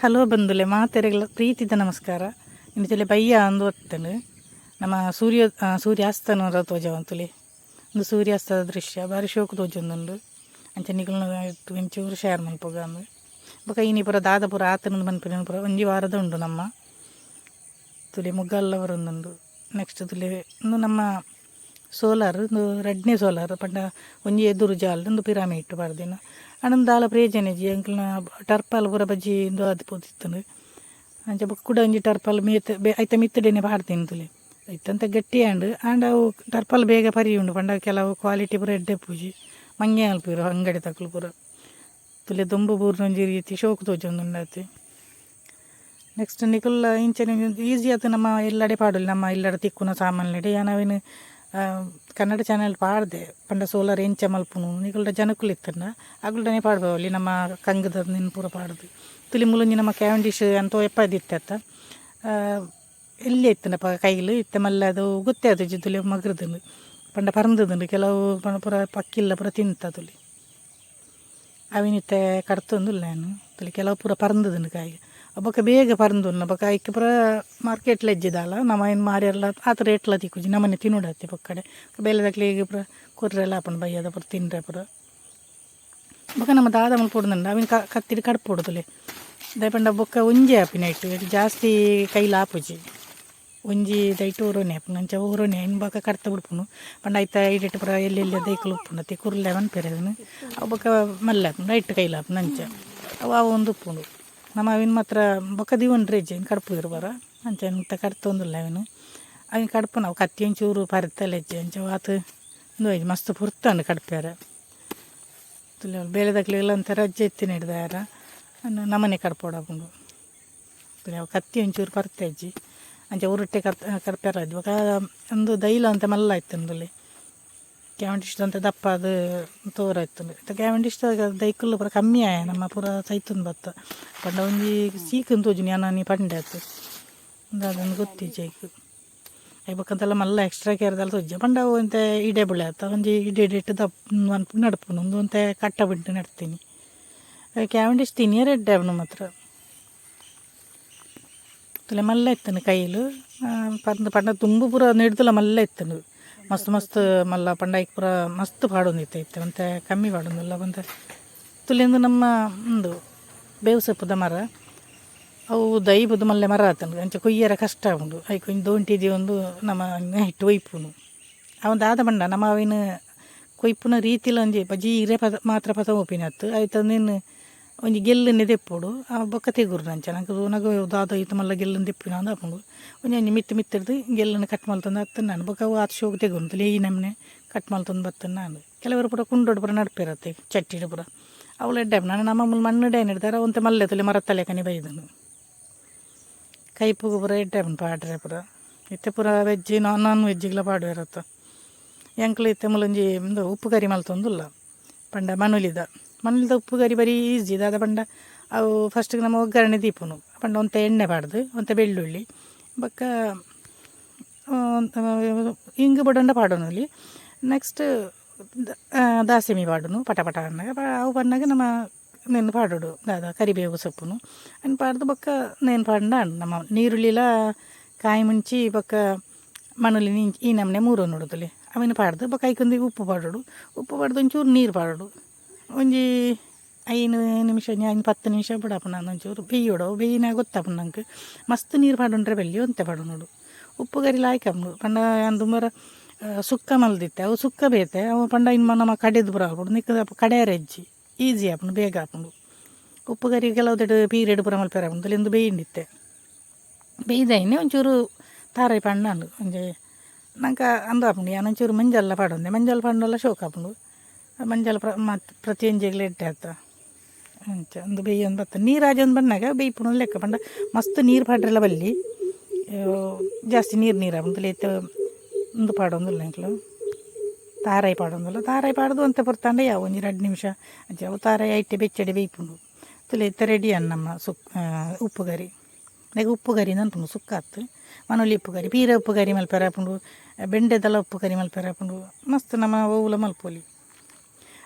Hello ಬಂಧುಲೆ ಮಾತೆರೆಗಳ ಪ್ರೀತಿದ ನಮಸ್ಕಾರ. ಇಂಚಲೆ ಬಯ್ಯ ಅಂದು ಹೊತ್ತನು ನಮ್ಮ ಸೂರ್ಯ ಸೂರ್ಯಾಸ್ತನ ತೋಜವಂತುಲೆ. ಒಂದು ಸೂರ್ಯಾಸ್ತದ ದೃಶ್ಯ ಬಾರಿ ಶೋಕು ತೋಜೊಂದುಂಡು. ಅಂಚ ನಿಕಲ್ನ ಒಂಚೂರು ಶೇರ್ ಮನ್ಪುಗ ಅಂದು. ಬೊಕ ಇನಿ ಪೂರ ದಾದ ಪೂರ ಆತನ ಮನ್ಪಿನ ಪೂರ ಒಂಜಿ ವಾರದ ಉಂಡು ನಮ್ಮ ತುಲೆ ಮುಗ್ಗಲ್ಲ ಬರೊಂದುಂಡು. ನೆಕ್ಸ್ಟ್ ತುಲೆ ಉಂದು ನಮ್ಮ ಸೋಲಾರ್, ಉಂದು ರಡ್ಡನೇ ಸೋಲಾರ್ ಪಂಡ ಒಂಜಿ ಎದುರು ಜಾಲ್ ಉಂದು ಪಿರಾಮಿಡ್ ಪಾಡ್ದಿನ. ಆಂಡ ದಾಲ ಪ್ರಯೋಜನ ಇಜ್ಜಿ, ಎಂಕಲ್ನ ಟರ್ಪಾಲ್ ಪೂರ ಬಜ್ಜಿ ಉಂದು ಆದ್ ಪೋದಿತ್ತುಂಡು. ಅಂಚ ಬೊಕ ಕುಡ ಒಂಜಿ ಟರ್ಪಾಲ್ ಮಿತ್ತ್ ಐತ ಮಿತ್ತುಡೆನೆ ಪಾಡ್ದಿನಿ ತೂಲೆ. ಐತಂತ ಗಟ್ಟಿ ಆಂಡ್ ಆಂಡ ಅವು ಟರ್ಪಾಲ್ ಬೇಗ ಪರಿಯುಂಡು ಪಂಡ ಕೆಲವು ಕ್ವಾಲಿಟಿ ಪೂರ ಎಡ್ಡೆ ಇಪ್ಪುಜಿ. ಮಂಗೆ ಮಲ್ಪುವೆರ್ ಅಂಗಡಿ ತಕುಲು ಪೂರ. ತುಲೆ ದೊಂಬು ಬೂರ್ನ ಒಂಜಿ ರೀತಿ ಶೋಕು ತೋಜೊಂದುಂಡು. ನೆಕ್ಸ್ಟ್ ನಿಕುಲ್ಲ ಇಂಚನೆ ಈಸಿ ಆತ್ ನಮ್ಮ ಇಲ್ಲಡೆ ಪಾಡೊಲಿ, ನಮ್ಮ ಇಲ್ಲಡೆ ತಿಕ್ಕುನ ಸಾಮಾನ್ಲೆಡ್. ಯಾನ್ ಅವೆನ್ ಕನ್ನಡ ಚಾನೆಲ್ ಪಾಡ್ದೆ ಪಂಡ ಸೋಲಾರ್ ಎಂಚ ಮಲ್ಪುನು ನಿಕಲ್ಡ ಜನಕುಲು ಇತ್ತುಂಡ ಅಗುಲ್ಡನೆ ಪಾಡ್ಬವೊಲಿ. ನಮ್ಮ ಕಂಗ್ದ ನೆನ್ ಪೂರ ಪಾಡ್ದು ತುಲಿ ಮೂಲೊಂಜಿ ನಮ್ಮ ಕ್ಯಾವೆಂಡಿಶ್ ಅಂತ ಎಪ್ಪದಿತ್ತತ್ತ ಎಲ್ಯ ಇತ್ತುಂಡಪ್ಪ ಕೈಲ್ ಇತ್ತೆ ಮಲ್ಲ ಅದು ಗೊತ್ತೇ ಆತುಜಿ. ತುಲಿ ಮಗ್ರದುಂಡು ಪಂಡ ಪರಂದುದುಂಡು ಕೆಲವು ಪಂಡ ಪೂರ ಪಕ್ಕಿಲ್ಲ ಪೂರ ತಿಂತ ತುಲಿ. ಅವಿನಿತ್ತೆ ಕಡ್ತೊಂದುಲ್ಲ ಯಾನ್. ತುಲಿ ಕೆಲವು ಪೂರ ಪರಂದುದುಂಡು ಕಾಯಿ ಬೊಕ ಬೇಗ ಪರಂದುಂಡು. ಬೊಕ ಐಕ್ ಪೂರ ಮಾರ್ಕೆಟ್ಲ ಇಜ್ಜಿದಾಲ ನಮ ಐನ್ ಮಾರ್ಯೆರ್ಲ ಆತ್ ರೇಟ್ಲ ತಿಕ್ಕುಜಿ. ನಮನೆ ತಿನೊಡಾತೆ ಬೊಕ್ಕಡೆ ಬೇಲೆದಕ್ಲೆಗ್ ಪೂರ ಕೊರ್ರೆಲ ಆಪುಂಡು ಬಯ್ಯದ ಪೂರ ತಿನ್ರೆ ಪೂರ. ಬೊಕ ನಮ್ಮ ದಾದ ಮಲ್ಪೊಡುಂದುಂಡ ಅವೆನ್ ಕತ್ತಿಡ್ ಕಡ್ಪೊಡು ತುಲೆ. ದಾಯೆ ಪಂಡ ಬೊಕ್ಕ ಒಂಜಿ ಆಪಿನ ಐಟ್ ಜಾಸ್ತಿ ಕೈಲ್ ಆಪುಜಿ. ಒಂಜಿ ದೈಟ್ ಒರೊನೆ ಆಪುಂಡು. ಅಂಚ ಒರೊನೆ ಐನ್ ಬೊಕ ಕಡ್ತ್ ಬುಡ್ಪುನು. ಪಂಡ ಐತ ಇಡೆಟ್ ಪೂರ ಎಲ್ಯ ಎಲ್ಯ ದೈಕುಲು ಉಪ್ಪುಂಡು ಅತ್ತೆ, ಕುರ್ಲೆ ಮನ್ಪೆರ್ ಅವೆನ್. ಅವು ಬೊಕ ಮಲ್ಲೆ ಆಪುಂಡು, ಐಟ್ ಕೈಲ್ ಆಪುಂಡು. ಅಂಚ ಅವು ಆವೊಂದು ಉಪ್ಪುಂಡು. ನಮ ಅವೆನ್ ಮಾತ್ರ ಬೊಕ ದೀವೊಂಡ್ರೆ ಇಜ್ಜಿ, ಐನ್ ಕಡ್ಪುವೆರ್ ಪೂರ. ಅಂಚ ಇತ್ತೆ ಕಡ್ತೊಂದುಲ್ಲ ಅವೆನ್. ಅವೆನ್ ಕಡ್ಪುನ ಅವು ಕತ್ತಿ ಒಂಚೂರು ಪರಿತಲ ಇಜ್ಜಿ. ಅಂಚ ಆತ್ ಉಂದು ಆಯ್ಜಿ, ಮಸ್ತ್ ಪೊರ್ತುಂಡು ಕಡ್ಪೆರೆ. ಬೇಲೆದಕ್ಲೆಗೆಲ್ಲ ಒಂಥರ ರಜೆ ಇತ್ತಿನ ಹಿಡ್ದಾರ ನಮನೆ ಕಡ್ಪೊಡಾಪುಂಡು. ಅವು ಕತ್ತಿ ಒಂಚೂರು ಪರ್ತೆ ಇಜ್ಜಿ. ಅಂಚ ಉರುಟೆ ಕಡ್ಪೆರ ಬೊಕ ಉಂದು ದೈಲ ಅಂತ ಮಲ್ಲ ಇತ್ತುಂದುಲೆ. ಕ್ಯಾವೆಂಡಿಶ್ ಅಂತ ದಪ್ಪ ಅದು ತೋರ ಇತ್ತುಂಡು. ಇತ್ತೆ ಕ್ಯಾವೆಂಡಿಶ್ ದೈಕುಲು ಪೂರ ಕಮ್ಮಿ ಆಯ, ನಮ್ಮ ಪೂರ ಸೈತೊಂದು ಬತ್ತ. ಪಂಡ ಒಂಜಿ ಸೀಕ್ ತೋಜುನಿ ಯಾನ್ ಪಂಡೆ ಆತು ದಾದಂದ್ ಗೊತ್ತಿಜ್ಜಿ ಐಕ್. I ಬೊಕ್ಕಂತೆಲ್ಲ ಮಲ್ಲ ಎಕ್ಸ್ಟ್ರಾ ಕೇರ್ದಲ್ಲ ತೋಜಿ. ಪಂಡ ಅವು ಒಂತೆ ಇಡೆ ಬುಳೆ ಆತ ಒಂಜಿ ಇಡೆ ಇಡೆಟ್ ದಪ್ಪ ನಡ್ಪುನು. ಉಂದು ಒಂತೆ ಕಟ್ಟ ಬಿಟ್ಟು ನಡ್ತೀನಿ. ಕ್ಯಾವೆಂಡಿಶ್ ತಿನಿಯರೆ ಎಡ್ಡೆ ಆಪುಂಡು ಮಾತ್ರ. ತುಲೆ ಮಲ್ಲ ಇತ್ತುಂಡು ಕೈಲು ಪಂದ್ ಪಂಡ ದುಂಬು ಪೂರ ನೆಡ್ದುಲ ಮಲ್ಲ ಇತ್ತುಂಡು, ಮಸ್ತ್ ಮಸ್ತ್ ಮಲ್ಲ. ಪಂಡ ಐಕ್ ಪೂರ ಮಸ್ತ್ ಪಾಡೊಂದಿತ್ತೆ, ಇತ್ತೆ ಒಂತೆ ಕಮ್ಮಿ ಪಾಡೊಂದುಲ್ಲ. ಒಂತೆ ತುಲೆಂದು ನಮ್ಮ ಉಂದು ಬೇವು ಸೊಪ್ಪುದ ಮರ, ಅವು ದೈ ಬುದು ಮಲ್ಲೆ ಮರ ಆತುಂಡು. ಅಂಚ ಕೊಯ್ಯರೆ ಕಷ್ಟ ಆಪುಂಡು. ಐಕ್ ಒಂಜಿ ದೋಂಟಿ ದೀವೊಂದು ನಮ ಹಿಟ್ಟು ಒಯ್ಪುನು. ಅವು ದಾದ ಪಂಡ ನಮ ಅವೆನ್ ಕೊಯ್ಪುನ ರೀತಿಲ ಒಂಜಿ ಬಜೀ ಇರೆ ಪದ ಮಾತ್ರ ಪತ ಪೋಪಿನತ್ತು. ಐತ ನೆನ್ ಒಂಜಿ ಗೆಲ್ಲುನೆ ದೆಪ್ಪೊಡು, ಆ ಬೊಕ್ಕ ತೆಗುರು. ಅಂಚ ನಂಕ್ ತೂನಗ ದಾದ ಈತ್ ಮಲ್ಲ ಗೆಲ್ಲುನ್ ದೆಪ್ಪುನ ಅಂದ್ ಆಪುಂಡು. ಒಂಜಿ ಒಂಜಿ ಮಿತ್ತ್ ಮಿತ್ತುರ್ದು ಗೆಲ್ಲುನು ಕಟ್ ಮಲ್ತೊಂದು ಬತ್ತುಂಡು. ಬೊಕ್ಕ ಅವು ಆತ್ ಶೋಕು ತೆಗುಂಡು. ಈ ನಮೂನೆ ಕಟ್ ಮಲ್ತೊಂದು ಬತ್ತುಂಡು. ಕೆಲವರು ಪೂರ ಕುಂಡೊಡು ಪೂರ ನಡ್ಪೆರತ್ತೆ, ಚಟ್ಟಿಡ್ ಪೂರ. ಅವುಲು ಎಡ್ಡೆ ಆಪುಂಡು. ನಮ್ಮ ಮೂಲು ಮಣ್ಣುಡೆ ನೆಡ್ದಾರ ಒಂತೆ ಮಲ್ಲೆ ತುಲೆ ಮರತ್ತ ಲೆಕ್ಕನೆ ಬೈದುಂಡು. ಕೈಪುಗು ಪೂರ ಎಡ್ಡೆ ಆಪುಂಡು ಪಾಡ್ರೆ ಪೂರ. ಇತ್ತೆ ಪೂರ ವೆಜ್ ನಾನ್ ನಾನ್ ವೆಜ್ಜಿಗ್ಲ ಪಾಡುವೆರತ್ತ ಎಂಕ್ಲು. ಇತ್ತೆ ಮೂಲೊಂಜಿ ಉಂದು ಉಪ್ಪು ಕರಿ ಮಲ್ತೊಂದುಲ್ಲ. ಪಂಡ ಮಣುಲಿದ ಮಣುಲಿದ ಉಪ್ಪು ಕರಿ ಬರೀ ಈಜಿ. ದಾದ ಪಂಡ ಅವು ಫಸ್ಟಿಗೆ ನಮ್ಮ ಒಗ್ಗರಣೆ ದೀಪುನು. ಪಂಡ ಒಂತೆ ಎಣ್ಣೆ ಪಾಡ್ದು, ಒಂತೆ ಬೆಳ್ಳುಳ್ಳಿ, ಬೊಕ್ಕ ಇಂಗು ಬೊಡಂಡ ಪಾಡೊನೊಲಿ. ನೆಕ್ಸ್ಟ್ ದಾಸೆಮಿ ಪಾಡುನು. ಪಟ ಪಟ ಅನ್ನಾಗ ಅವು ಪನ್ನಗ ನಮ್ಮ ನೆನ್ ಪಾಡೊಡು. ದಾದ ಕರಿಬೇವು ಸೊಪ್ಪುನು ಅನ್ ಪಾಡ್ದು ಬೊಕ್ಕ ನೇನು ಪಾಡ್ಂಡ ನಮ್ಮ ನೀರುಳ್ಳಿಲ ಕಾಯಿ ಮುಂಚಿ ಬೊಕ್ಕ ಮಣುಲಿ ಈ ನಮೂನೆ ಮೂರೊನೊಡು ತುಲೆ. ಅವೆನ್ ಪಾಡ್ದು ಬೊಕ್ಕ ಐಕೊಂದು ಉಪ್ಪು ಪಾಡೊಡು. ಉಪ್ಪು ಪಾಡ್ದು ಒಂಚೂರು ನೀರು ಪಾಡೊಡು. ಒಂಜಿ 5 ನಿಮಿಷ, ಒಂಜಿ 10 ನಿಮಿಷ ಬುಡಾಪುಂಡು. ಒಂಚೂರು ಬೇಯೋಡು, ಅವು ಬೇಯಿನ ಗೊತ್ತಾಪುಂಡು ನಂಗೆ. ಮಸ್ತ್ ನೀರು ಪಾಡೊಂಡ್ರೆ ಬಲ್ಲಿ, ಒಂತೆ ಪಾಡೊನೊಡು. ಉಪ್ಪು ಕರಿ ಲಾಯ್ಕ್ ಆಪುಂಡು. ಪಂಡ ಯಾನ್ ದುಂಬರ ಸುಕ್ಕ ಮಲ್ದಿತ್ತೆ. ಅವು ಸುಕ್ಕ ಬೇತೆ ಅವು. ಪಂಡ ಇನ್ನು ನಮ್ಮ ಕಡೆದು ಪೂರ ಆಪುಂಡು. ನಿಕ್ ಕಡೆಯರೆ ಇಜ್ಜಿ, ಈಜಿ ಆಪುಂಡು, ಬೇಗ ಆಪುಂಡು. ಉಪ್ಪು ಕರಿ ಕೆಲವುದೆಡ್ ಪೀರಿಯಡ್ ಪೂರ ಮಲ್ಪೆರೆ ಆಪುಂಡು. ಇಂದು ಬೇಯಿಂಡಿತ್ತೆ. ಬೇಯ್ದಾಯಿನೆ ಒಂಚೂರು ತಾರಾಯಿ ಪಂಡಂಡು ಒಂಜಿ ನಂಗೆ ಅಂದು ಆಪುಂಡು. ಯಾನ್ ಒಂಚೂರು ಮಂಜಲ್ಲ ಪಾಡೊಂದೆ. ಮಂಜಲ್ ಪಾಡ್ಂಡಲ ಶೋಕು ಆಪುಂಡು. ಮಂಜಲ್ ಪ್ರ ಮತ್ತು ಪ್ರತಿಯೊಂಜಿಗ್ಲ ಎಡ್ಡೆ ಆತ. ಅಂಚ ಉಂದು ಬೇಯೊಂದು ಬತ್ತ ನೀರು ಆಜೊಂದು ಬನ್ನಾಗ ಬೇಯ್ಪುನ ಲೆಕ್ಕ. ಪಂಡ ಮಸ್ತ್ ನೀರು ಪಾಡ್ರೆಲ ಬಲ್ಲಿ, ಜಾಸ್ತಿ ನೀರು ನೀರು ಆಪುಂಡು. ಇತ್ತೆ ಉಂದು ಪಾಡೊಂದುಲ್ಲ ಎಂಕ್ಲು, ತಾರಾಯಿ ಪಾಡೊಂದುಲ್ಲ. ತಾರಾಯಿ ಪಾಡ್ದು ಒಂತೆ ಪೊರ್ತಾಂಡ ಯಾವ ಒಂಜಿ 2 ನಿಮಿಷ. ಅಂಚ ಅವು ತಾರಾಯಿ ಐಟೆ ಬೆಚ್ಚಡೆ ಬೇಯ್ಪುಂಡು. ತುಲೆ ಇತ್ತೆ ರೆಡಿ ಅನ್ ನಮ್ಮ ಸುಕ್ ಉಪ್ಪು ಕರಿ. ನೆಗ್ ಉಪ್ಪು ಕರಿ ಅನ್ಪುಂಡು, ಸುಕ್ಕ ಆತು. ಮನೊಲಿ ಉಪ್ಪು ಕರಿ, ಪೀರೆ ಉಪ್ಪು ಕರಿ ಮಲ್ಪೆರೆ ಆಪುಂಡು, ಬೆಂಡೆದಲ ಉಪ್ಪು ಕರಿ ಮಲ್ಪೆರೆ ಆಪುಂಡು. ಮಸ್ತ್ ನಮ್ಮ ಒವ್ಲ ಮಲ್ಪೊಲಿ.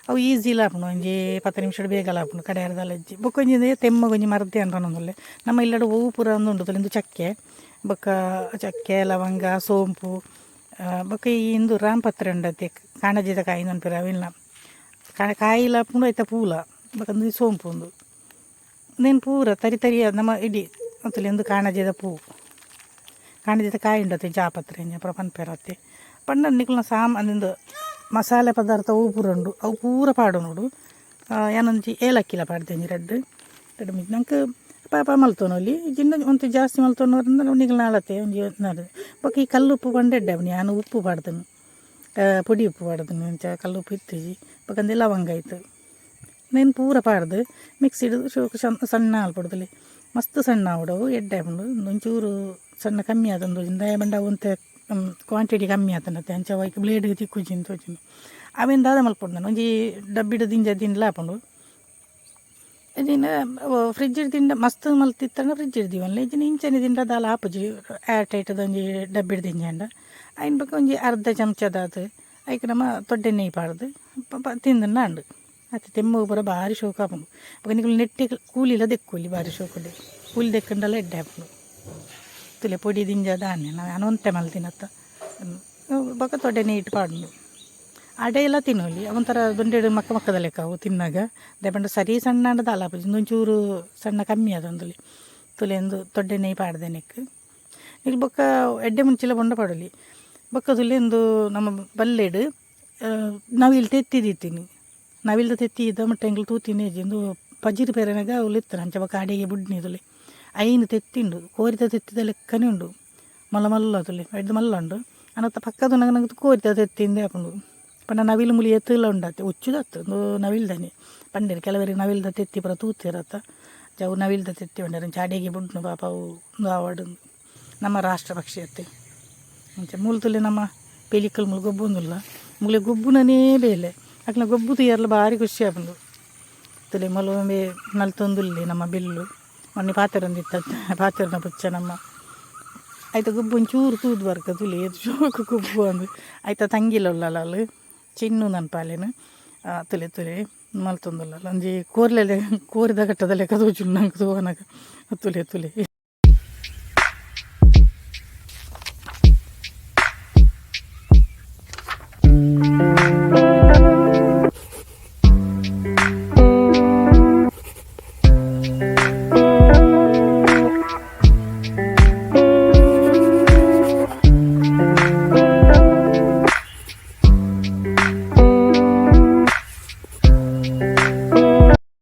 ಅವು ಈಸಿಲ ಆಪುಂಡು ಒಂಜಿ 10 ನಿಮಿಷಡ್ ಬೇಗಲ ಆಪುಂಡು ಕಡೆಯರ್ದಲ್ಲ ಇಜ್ಜಿ. ಬೊಕ್ಕ ಒಂಜಿ ತೆಮ್ಮ ಒಂಜಿ ಮರ್ದೆ ಪನೊಂದುಲ್ಲೆ. ನಮ್ಮ ಇಲ್ಲಡ್ ಒವು ಪೂರ ಉಂದು ಉಂಡು ಇಂದು ಚಕ್ಕೆ ಬೊಕ್ಕ ಚಕ್ಕೆ ಲವಂಗ ಸೋಂಪು ಬೊಕ್ಕ ಈ ಇಂದು ರಾಮಪತ್ರೆ ಉಂಡತೆ ಕಾಣಜಿದ ಕಾಯಿ ಪನ್ಪೆರ್ ಅವೆಲ್ಲ ಕಾಯಿಲ ಆಪುಂಡು ಐತ ಪೂಲ ಬೊಕ್ಕ ಉಂದು ಸೋಂಪು ಉಂದು ಉಂದೆನ್ ಪೂರ ತರಿ ತರಿ ನಮ್ಮ ಇಡೀ ಅಂತಲೆ ಉಂದು ಕಾಣಜಿದ ಪೂ ಕಾಣಜಿದ ಕಾಯಿ ಉಂಡತೆ ಜಾಪತ್ರೆ ಇಂಚ ಪೂರ ಪನ್ಪೆರ್ ಅತೆ. ಪಂಡ ನಿಕಲ್ನ ಉಂದು ಮಸಾಲೆ ಪದಾರ್ಥ ಅವು ಪೂರ ಉಂಡು ಅವು ಪೂರ ಪಾಡೊನೊಡು. ಯಾನೊಂಜಿ ಏಲಕ್ಕಿಲ ಪಾಡ್ದೆ ಒಂಜಿ ರಡ್ಡ್ ರಡ್ಡ್ ಮೂಜಿ ನಂಕ್ ಪಾಪ ಮಲ್ತೊನೊಲಿ ಇಜ್ಜಿಂಡ ಒಂತೆ ಜಾಸ್ತಿ ಮಲ್ತೊನೊಂಡ ನಿಕಲ್ನ ಅಳತೆ ಒಂಜಿ ನಾಡ್. ಬೊಕ್ಕ ಈ ಕಲ್ಲುಪ್ಪು ಪಂಡ ಎಡ್ಡೆ ಆಪುಂಡು. ಯಾನ್ ಉಪ್ಪು ಪಾಡ್ದೆನ್ ಪೊಡಿ ಉಪ್ಪು ಪಾಡ್ದೆನ್ ಅಂಚ ಕಲ್ಲುಪ್ಪು ಇತ್ತಿಜಿ. ಬೊಕ್ಕ ಒಂಜಿ ಲವಂಗ ಐತ್ ಉಂದೆನ್ ಪೂರ ಪಾಡ್ದು ಮಿಕ್ಸಿಡ್ ಶೋಕು ಸಣ್ಣ ಮಲ್ಪೊಡು. ಮಸ್ತ್ ಸಣ್ಣ ಆವೊಡು ಅವು ಎಡ್ಡೆ ಆಪುಂಡು. ಒಂಚೂರು ಸಣ್ಣ ಕಮ್ಮಿ ಆತುಂಡು ದಾಯೆ ಪಂಡ ಅವು ಒಂತೆ ಕ್ವಾಂಟಿಟಿ ಕಮ್ಮಿ ಆತುಂಡತೆ ಅಂಚ ಅವು ಐಕ್ ಬ್ಲೇಡ್ ತಿಕ್ಕುಜಿ ಅಂದ್ ತೋಜುಂಡು. ಅವೆನ್ ದಾದ ಮಲ್ಪೊಡು ಒಂಜಿ ಡಬ್ಬಿಡ್ ದಿಂಜ ದಿಂಡ್ಲ ಆಪುಂಡು. ಇಜಿಂಡ ಫ್ರಿಜ್ಡ್ ದಿಂಡ ಮಸ್ತ್ ಮಲ್ತಿತ್ತಂಡ ಫ್ರಿಜ್ಡ್ ದೀವೊನ್ಲೆ ಇಜ್ಜಿಂಡ ಇಂಚನೆ ದಿಂಡ ದಾಲ ಆಪುಜಿ ಏರ್ ಟೈಟ್ ಒಂಜಿ ಡಬ್ಬಿಡ್ ದಿಂಜಾಂಡ. ಐನ್ ಬೊಕ ಒಂಜಿ ಅರ್ಧ ಚಮಚದಾತ್ ಐಕ್ ನಮ ತೊಡ್ಡೆ ನೆಯ್ಯಿ ಪಾಡ್ದು ತಿಂದ್ಂಡ ಆಂಡ್. ಅತೆ ತೆಮ್ಮಗ್ ಪೂರ ಬಾರಿ ಶೋಕು ಆಪುಂಡು. ಬೊಕ ನಿಕುಲು ನೆಟ್ಟಿ ಕೂಲಿಲ ದೆಕ್ಕೊಲಿ ಬಾರಿ ಶೋಕುಡೆ ಕೂಲಿ ದೆಕ್ಕುಂಡಲ ಎಡ್ಡೆ ಆಪುಂಡು. ತೂಲೆ ಪೊಡಿ ದಿಂಜ ದಾನೆ ಯಾನ್ ಒಂತೆ ಮಲ್ತಿನತ್ತ. ಬೊಕ ತೊಡ್ಡೆ ನೆಯ್ಟ್ ಪಾಡುಂಡು. ಅಡೆ ಎಲ್ಲ ತಿನ್ನೊಲಿ ಒಂಥರ ದೊಂಡೆಡ್ ಮಕ್ಕ ಮಕ್ಕದ ಲೆಕ್ಕ ಅವು ತಿನ್ನಗ. ದಾಯೆ ಪಂಡ ಸರಿ ಸಣ್ಣ ಆಂಡ ದಾಲ ಆಪುಜಿ ಉಂದೊಂಚೂರು ಸಣ್ಣ ಕಮ್ಮಿ ಆತುಂದುಲಿ. ತೂಲೆ ಉಂದು ತೊಡ್ಡೆ ನೆಯ್ಯಿ ಪಾಡ್ದೆ ನೆಕ್ಕ್ ನಿಕುಲು ಬೊಕ್ಕ ಎಡ್ಡೆ ಮುಂಚಿಲ ಬೊಂಡ ಪಾಡೊಲಿ. ಬೊಕ್ಕ ತೂಲೆ ಉಂದು ನಮ್ಮ ಬಲ್ಲೆಡ್ ನವಿಲು ತೆತ್ತಿ ದೀತಿನಿ. ನವಿಲ್ದ ತೆತ್ತಿ ಇದ ಮುಟ್ಟ ಎಂಕುಲು ತೂತಿನಿ ಇಜ್ಜಿ. ಉಂದು ಪಜಿರ್ ಪೆರೆನಗ ಅವುಲು ಇತ್ತನ ಅಂಚ ಬೊಕ್ಕ ಅಡೆಗೆ ಬುಡ್ನಿ ತೂಲೆ ಐನ್ ತೆತ್ತಿ ಉಂಡು ಕೋರಿದ ತೆತ್ತಿದ ಲೆಕ್ಕನೆ ಉಂಡು ಮಲ್ಲ ಮಲ್ಲ ತೂಲೆ ಎಡ್ದ್ ಮಲ್ಲ ಉಂಡು. ಅನತ್ತ ಪಕ್ಕ ತೂನಗ ನಂಗೆ ಕೋರಿದ ತೆತ್ತಿ ಇಂದೇ ಆಪುಂಡು. ಪಂಡ ನವಿಲು ಮುಲಿ ಏತುಲ ಉಂಡತೆ ಉಚ್ಚುದತ್ತು ಉಂದು ನವಿಲ್ದನೆ ಪಂಡೆರ್ ಕೆಲವೆರ್ ನವಿಲ್ದ ತೆತ್ತಿ ಪೂರ ತೂತೆರತ್ತ ಅವು ನವಿಲ್ದ ತೆತ್ತಿ ಪಂಡೆರ್ ಅಂಚ ಅಡೆಗೆ ಬುಡ್ನು ಪಾಪ ಅವು ಉಂದು ಆವಡ್. ನಮ್ಮ ರಾಷ್ಟ್ರ ಪಕ್ಷಿ ಅತ್ತೆ. ಅಂಚ ಮೂಲು ತೂಲೆ ನಮ್ಮ ಪಿಲಿಕುಲು ಮೂಲು ಗೊಬ್ಬೊಂದುಲ್ಲ. ಮುಕ್ಲೆ ಗೊಬ್ಬುನನೇ ಬೇಲೆ ಅಕ್ಲ್ನ ಗೊಬ್ಬು ತೂಯೆರ್ಲ ಬಾರಿ ಖುಷಿ ಆಪುಂಡು. ತೂಲೆ ಮೂಲು ಒಂಬೆ ನಲ್ತೊಂದುಲ್ಲೆ ನಮ್ಮ ಬಿಲ್ಲು ಮೊನ್ನೆ ಪಾತೆರೊಂದಿತ್ತ ಪಾತೆರುನ ಪುಚ್ಚ ನಮ್ಮ ಐತ ಗೊಬ್ಬು ಒಂಚೂರು ತೂದು ಬರ್ಕ ತೂಲೆ ಏತ್ ಶೋಕು ಗೊಬ್ಬು ಅಂದ್. ಐತ ತಂಗಿಲ ಉಲ್ಲಲ ಅಲ್ ಚಿನ್ನು ನನ್ಪಾಲೆನ್ ತೂಲೆ ತೂಲೆ ಮಲ್ತೊಂದುಲ್ಲಲ್ ಒಂಜಿ ಕೋರ್ಲೆ ಕೋರಿದ ಕಟ್ಟದ ಲೆಕ್ಕ ತೋಜುಂಡು ನಂಕ್ ತೂವನಗ ತೂಲೆ ತೂಲೆ.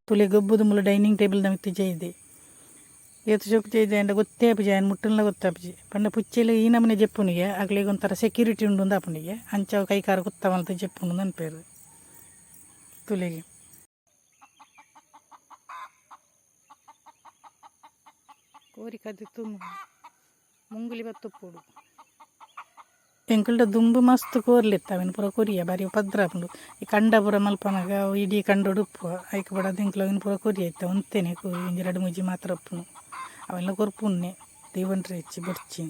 ತೂಲೆ ಗೊಬ್ಬುದು ಮೂಲು ಡೈನಿಂಗ್ ಟೇಬಲ್ ದ ಮಿತ್ತ್ ಜೈದೆ ಏತ್ ಶೋಕು ಜೈದೆ ಅಂಡ ಗೊತ್ತೇ ಆಪುಜಿ ಆಯನ್ ಮುಟ್ಟುನ್ಲ ಗೊತ್ತಾಪುಜಿ. ಪಂಡ ಪುಚ್ಚೆಲು ಈ ನಮೂನೆ ಜೆಪ್ಪುನಿಗೆ ಅಕ್ಲೆಗ್ ಒಂಥರ ಸೆಕ್ಯೂರಿಟಿ ಉಂಡು ಅಂದ್ ಆಪುಂಡಿಗೆ ಅಂಚ ಅವು ಕೈ ಕಾರ್ ಗುತ್ತ ಮಲ್ತ್ ಜೆಪ್ಪುಂಡು ಪನ್ಪೆರ್ ತೂಲೆಗ್. ಕೋರಿ ಕದಿತು ಮುಂಗುಲಿ ಬತ್ತುಪ್ಪೊಡು. ಎಂಕಲ್ಡ ದುಂಬು ಮಸ್ತ್ ಕೋರ್ಲಿತ್ತ ಅವೆನ್ ಪೂರ ಕೊರಿಯ ಬಾರಿ ಉಪದ್ರ ಆಪುಂಡು. ಈ ಕಂಡ ಪೂರ ಮಲ್ಪನಗ ಅವು ಇಡೀ ಕಂಡೊಡು ಉಪ್ಪುವ ಐಕ್ ಬೋಡಾದ್ ಎಂಕುಲು ಅವೆನ್ ಪೂರ ಕೊರಿಯ ಇತ್ತೆ ಒಂತೆನೆ ಕೋರಿ ಒಂಜಿ ರಡ್ಡ್ ಮೂಜಿ ಮಾತ್ರ ಉಪ್ಪುನು ಅವೆನ್ಲ ಕೊರ್ಪುನ್ನೆ ದೀವೊಂಡ್ರೆ ಹೆಚ್ಚಿ ಬೊಡ್ಚಿ.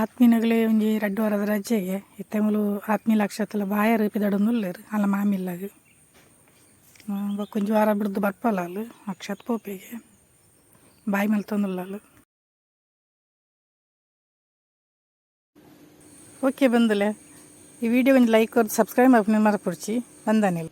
ಆತ್ಮಿನಗಲೇ ಒಂಜಿ ರಡ್ಡ್ ವಾರದ ರಜೆಗೆ ಇತ್ತೆ ಮೂಲು ಆತ್ಮೀ ಲಕ್ಷತ್ತಲ ಬಾಯರ್ ಪಿದಡೊಂದುಲ್ಲೆರ್ ಅಲ್ಲ ಮಾಮಿಲ್ಲಗ್ ಬೊಕ್ಕ ಒಂಜಿ ವಾರ ಬುಡ್ದು ಬರ್ಪಲ್ ಆಲ್ ಅಕ್ಷತ್ ಪೋಪೆಗೆ ಬಾಯಿ ಮಲ್ತೊಂದುಲ್ಲಲ್. ಓಕೆ ಬಂದುಲೆ ಈ ವಿಡಿಯೋ ಒಂಜಿ ಲೈಕ್ ಕೊರ್ದು ಸಬ್ಸ್ಕ್ರೈಬ್ ಮಲ್ಪುನ ಮರಪೊಡ್ಚಿ. ವಂದನೆಲು.